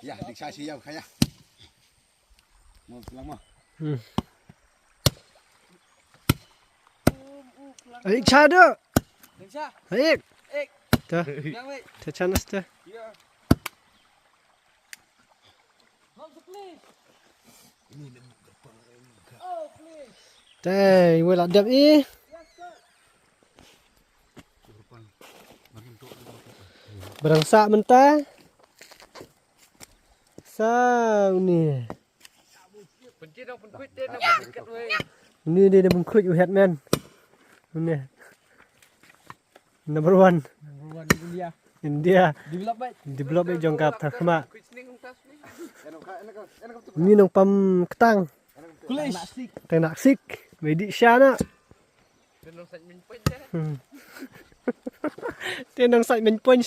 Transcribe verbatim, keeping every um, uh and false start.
Ya, diksa si ya kaya. Mo lang mo. Hmm. Ai, cha do. Diksa. Ai. Ek. Ta. Yang wei. Ta chance ta. Ya. Te, wei la dep i. Barang sa mynta. Sa ni. Ni dia dah bengkut u headman. Ni. Number one. Number one India. India. Develop baik. Develop baik jong ka thar khma. Ni nong pam ketang. Kulis. Tang nak sik. Medi sha na. Hmm. Te nong sait men point